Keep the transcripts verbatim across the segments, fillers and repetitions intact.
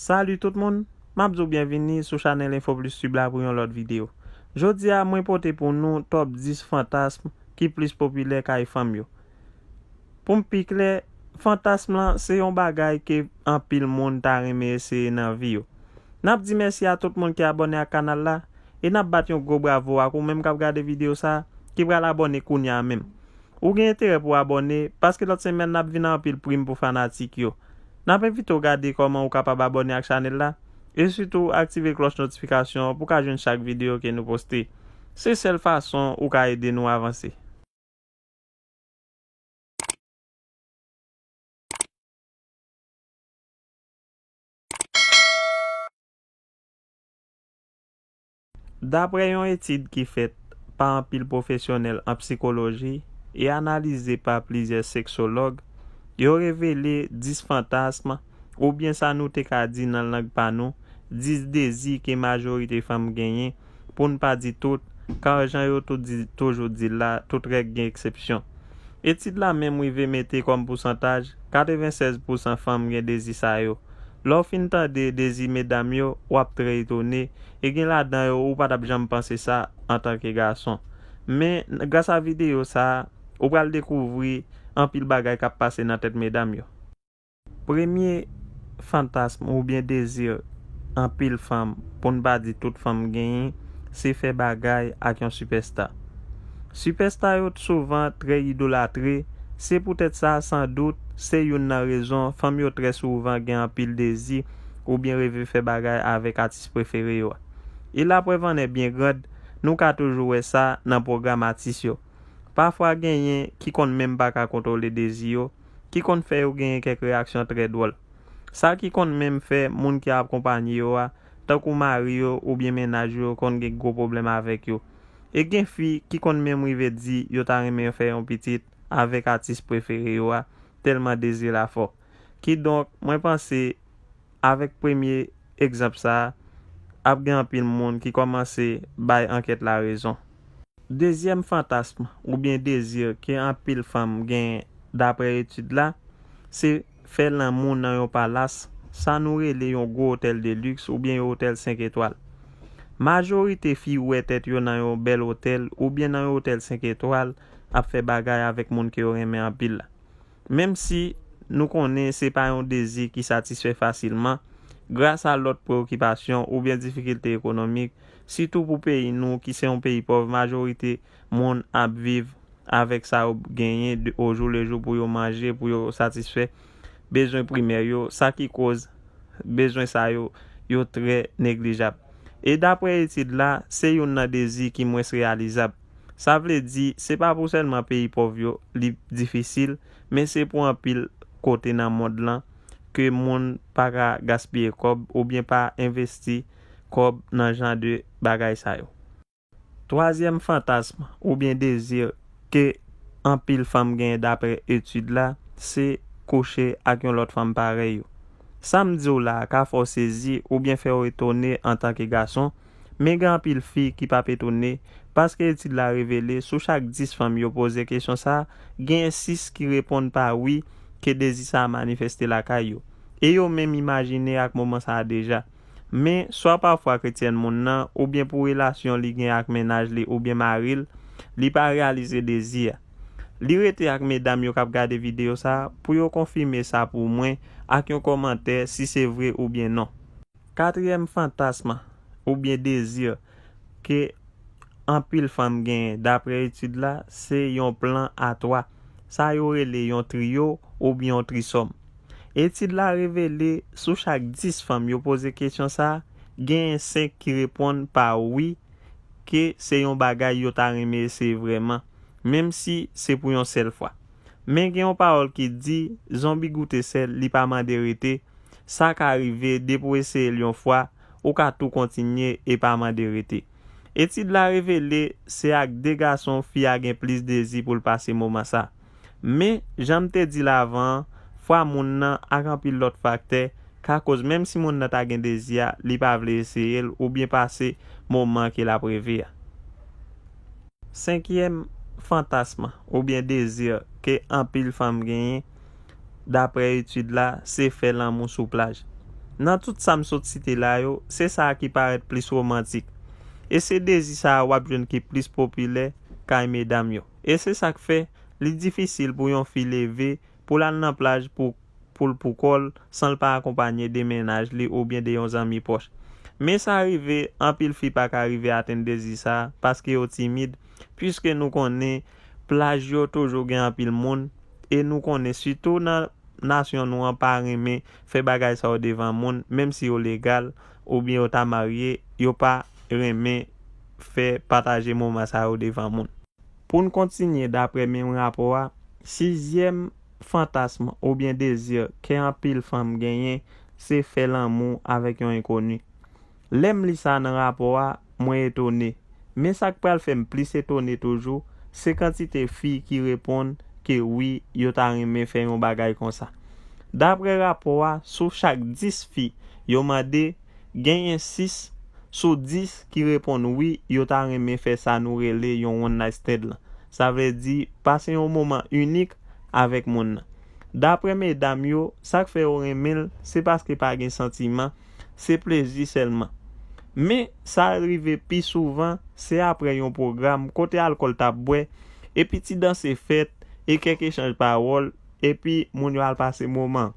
Salut tout moun, m ap di w byenvini sou chanèl Info Plus Tube la pou yon lòt videyo. Jodi a, mwen pote pou nou top dis fantasm ki plis popilè kay fanm yo. Pou m pi klè, fantasm lan se yon bagay ke anpil moun ta renmen eseye nan vi yo. N ap di mèsi a tout moun ki abòne ak kanal la, e n ap bat yon gwo bravo ak ou menm k ap gade videyo sa a, ki pral abòne kounye a menm. Ou gen enterè pou w abòne, paske lòt semèn n ap vin ak anpil prim pou fanatik yo. N ap envite w gade kòman ou kapab abòne ak chanèl la, e sitou aktive klòch notifikasyon pou w ka jwenn chak videyo ke nou poste. Se sèl fason ou ka ede nou avanse. Daprè yon etid ki fèt pa anpil pwofesyonèl an sikoloji e analize pa plizyè seksològ, yo revele dis fantasm, oubyen sa nou te ka di nan lang pa nou, dis dezi ke majorite fanm genyen, pou n pa di tout, kar jan yo tou di, toujou di l la, tout règ gen eksepsyon. Etid la menm rive mete kòm pousantaj, katrevennsèz pousan fanm gen dezi sa yo. Lè w fin tande dezi medam yo, w ap trè etone, e gen ladan yo ou pa t ap janm panse sa antanke gason. Men, gras a videyo sa a, ou pral dekouvri anpil bagay k ap pase nan tèt medam yo. Premye fantasm oubyen dezi anpil fanm, pou n pa di tout fanm genyen, se fè bagay ak yon sipèsta. Sipèsta yo souvan trè idolatre, se poutèt sa, san dout, se youn nan rezon fanm yo trè souvan gen anpil dezi oubyen reve fè bagay avèk atis prefere yo a. E laprèv an è byen grand, nou ka toujou wè sa nan pwogram atis yo. Pafwa genyen ki konn menm pa ka kontwole dezi yo, ki konn fè yo genyen kèk reyaksyon trè dwòl. Sa ki konn menm fè moun ki ap akonpanye yo a, tankou mari yo oubyen mennaj yo, konn gen gwo pwoblèm avèk yo. E gen fi ki konn menm rive di yo ta renmen fè yon pitit avèk atis prefere yo a, tèlman dezi la fò. Kidonk, mwen panse, avèk premye egzanp sa a, ap gen anpil moun ki kòmanse bay ankèt la rezon. Dezyèm fantasm oubyen dezi ke anpil fanm gen daprè etid la, se fè lanmou nan yon palas, sa nou rele yon gwo otèl de liks oubyen yon otèl senk etwal. Majorite fi wè tèt yo nan yon bèl otèl oubyen nan yon otèl senk etwal ap fè bagay avèk moun ke yo renmen anpil la. Menm si nou konnen se pa yon dezi ki satisfè fasilman, gras a lòt preyokipasyon oubyen difikilte ekonomik, sitou pou peyi nou ki se yon peyi pòv, majorite moun ap viv avèk sa yo genyen de, ojoulejou pou yo manje, pou yo satisfè bezwen primè yo, sa ki koz bezwen sa yo, yo trè neglijab. E daprè etid la, se youn nan dezi ki mwens reyalizab. Sa vle di, se pa pou sèlman peyi pòv yo li difisil, men se pou anpil kote nan mond lan ke moun pa ka gaspiye kòb oubyen pa envesti kòb nan jan de bagay sa yo. Twazyèm fantasm oubyen dezi ke anpil fanm genyen daprè etid la, se kouche ak yon lòt fanm parèy yo. Sa m di w la a ka fè w sezi oubyen fè w etone antanke gason, men gen anpil fi ki p ap etone, paske etid la revele sou chak dis fanm yo poze kesyon sa a, genyen sis ki reponn pa wi ke dezi sa a manifeste lakay yo. E yo menm imajine ak moman sa a deja. Men, swa pafwa kretyèn moun nan, oubyen pou relasyon li gen ak mennaj li oubyen mari l, li pa reyalize dezi a. Li rete ak medam yo k ap gade videyo sa a pou yo konfime sa pou mwen ak yon kòmantè si se vre oubyen non. Katriyèm fantasm oubyen dezi ke anpil fanm genyen, daprè etid la, se yon plan a twa. Sa yo rele yon triyo oubyen yon trisòm. Etid la revele, sou chak dis fanm yo poze kesyon sa a, genyen senk ki reponn pa wi, ke se yon bagay yo ta renmen eseye vrèman, menm si se pou yon sèl fwa. Men gen yon pawòl ki di, zonbi goute sèl, li pa mande rete. Sa ka rive, depi w eseye l yon fwa, ou ka tou kontinye e pa mande rete. Etid la revele, se ak de gason fi a gen plis dezi pou l pase moman sa. Men, jan m te di l avan an, fwa moun nan ak anpil lòt faktè ka koz menm si moun nan ta gen dezi a, li pa vle eseye l oubyen pase moman ke l ap reve a. Senkyèm fantasm oubyen dezi ke anpil fanm genyen, daprè etid la, se fè lanmou sou plaj. Nan tout sa m sot site la yo, se sa a ki parèt plis womantik. E se dezi sa a w ap jwenn ki plis popilè kay medam yo. E se sa k fè li difisil pou yon fi leve pou l al nan plaj pou, pou l poukò l san l pa akonpanye de mennaj li oubyen de yon zanmi pwòch. Men sa rive, anpil fi pa ka rive atenn dezi sa a paske yo timid, piske nou konnen plaj yo toujou gen anpil moun, e nou konnen sitou nan nasyon nou an pa renmen fè bagay sa yo devan moun, menm si yo legal oubyen yo ta marye, yo pa renmen fè pataje moman sa yo devan moun. Pou n kontinye dapre menm rapò a, sizyèm fantasm oubyen dezi ke anpil fanm genyen, se fè lanmou avèk yon enkoni. Lè m li sa nan rapò a, mwen etone. Men sa k pral fè m plis etone toujou, se kantite fi ki reponn ke wi, yo ta renmen fè yon bagay konsa. Dapre rapò a, sou chak dis fi yo mande, genyen sis sou dis ki reponn wi, yo ta renmen fè sa nou rele yon one night stand lan. Sa vle di, pase yon moman inik avèk moun nan. Dapre medam yo, sa k fè yo renmen l, se paske pa gen santiman, se plezi sèlman. Men, sa rive pi souvan, se apre yon pwogram kote alkòl t ap bwè, epi ti danse fèt, e kèk echanj pawòl, epi moun yo al pase moman.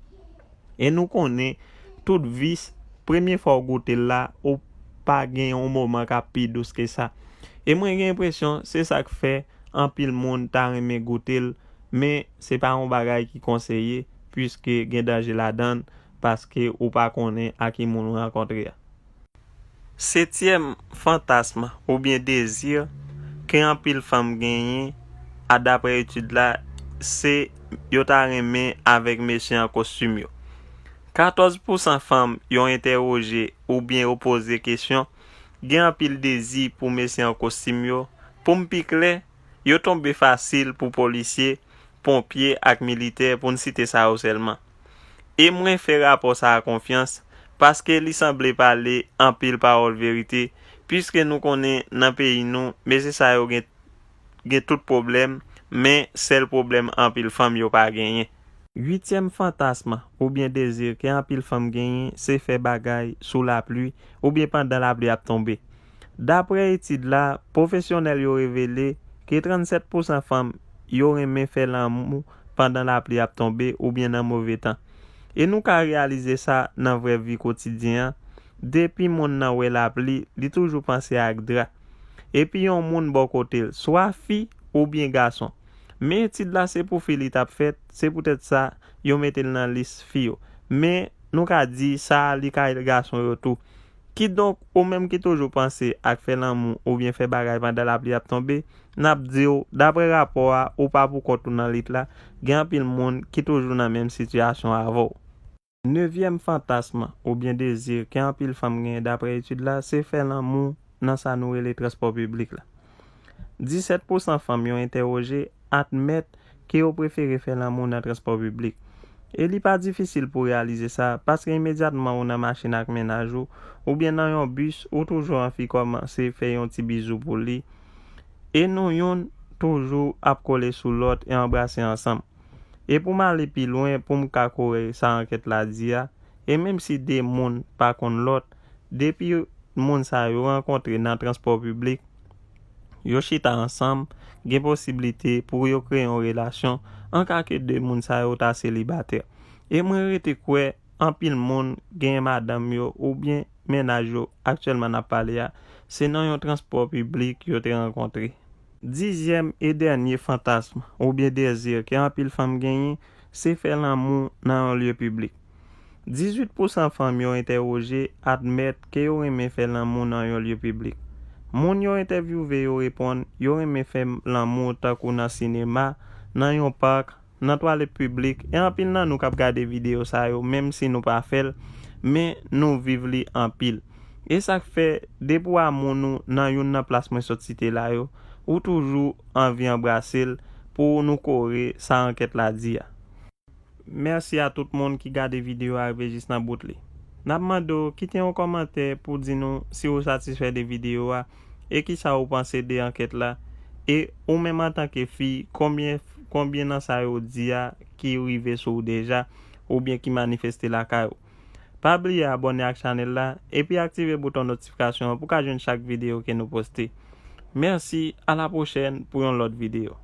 E nou konnen, tout vis, premye fwa w goute l la, ou pa gen yon moman k ap pi dous ke sa. E mwen gen enpresyon, se sa k fè anpil moun ta renmen goute l, men se pa yon bagay ki konseye, piske gen danje ladan l, paske ou pa konnen a ki moun ou rankontre a. Setyèm fantasm oubyen dezi ke anpil fanm genyen, a dapre etid la, se yo ta renmen avèk mesye an kostim yo. Katòz pousan fanm yo entèwoje oubyen yo poze kesyon, gen anpil dezi pou mesye an kostim yo. Pou m pi klè, yo tonbe fasil pou polisye, ponpye ak militè, pou n site sa yo sèlman. E mwen fè rapò sa a konfyans, paske li sanble pale anpil pawòl verite, piske nou konnen nan peyi nou, mesye sa yo gen, gen tout pwoblèm, men sèl pwoblèm anpil fanm yo pa genyen. Uityèm fantasm oubyen dezi ke anpil fanm genyen, se fè bagay sou lapli oubyen pandan lapli ap tonbe. Dapre etid la, pwofesyonèl yo revele ke trannsèt pousan fanm yo renmen fè lanmou pandan lapli ap tonbe oubyen nan move tan. E nou ka reyalize sa nan vrè vi kotidyen an. Depi moun nan wè lapli, li toujou panse ak dra. Epi yon moun bò kote l, swa fi oubyen gason. Men etid la se pou fi li t ap fèt, se poutèt sa yo mete l nan lis fi yo. Men nou ka di sa li ka ede gason yo tou. Kidonk, ou menm ki toujou panse ak fè lanmou oubyen fè bagay pandan lapli ap tonbe, n ap di w, dapre rapò a, ou pa poukont ou nan lit la, gen anpil moun ki toujou nan menm sitiyasyon avè w. Nevyèm fantasm oubyen dezi ke anpil fanm genyen dapre etid la, se fè lanmou nan sa nou rele transpò piblik la. Disèt pousan fanm yo entèwoje admèt ke yo prefere fè lanmou nan transpò piblik. E li pa difisil pou reyalize sa, paske imedyatman ou nan machin ak mennaj ou, oubyen nan yon bis, ou toujou anvi kòmanse fè yon ti bizou pou li. E nou youn toujou ap kole sou lòt e anbrase ansanm. E pou m ale pi lwen, pou m ka kore sa ankèt la di a, e menm si de moun pa konn lòt, depi moun sa yo rankontre nan transpò piblik, yo chita ansanm, gen posiblite pou yo kreye yon relasyon, an ka ke de moun sa yo ta selibatè. E mwen rete kwè anpil moun genyen madanm yo oubyen mennaj yo aktyèlman n ap pale a, se nan yon transpò piblik yo te rankontre. Dizyèm e dènye fantasm oubyen dezi ke anpil fanm genyen, se fè lanmou nan yon lye piblik. Dizuit pousan fanm yo entèwoje admèt ke yo renmen fè lanmou nan yon lye piblik. Moun yo entèvyouve yo reponn yo renmen fè lanmou tankou nan sinema, nan yon pak, nan twalèt piblik, e anpil nan nou k ap gade videyo sa yo, menm si nou pa fè l, men nou viv li anpil. E sa k fè, depi w a moun ou nan youn nan plas mwen sot site la yo, ou toujou anvi anbrase l pou nou kore sa ankèt la di a. Mèsi a tout moun ki gade videyo a rive jis nan bout li. N ap mande w kite yon kòmantè pou di nou si ou satisfè de videyo a e kisa ou panse de ankèt la. E ou menm antanke fi, konbyen, konbyen nan sa yo di a ki rive sou ou deja oubyen ki manifeste lakay ou? Pa bliye abòne ak chanèl la epi aktive bouton notifikasyon an pou w ka jwenn chak videyo ke nou poste. Mèsi, a la pwochèn pou yon lòt videyo.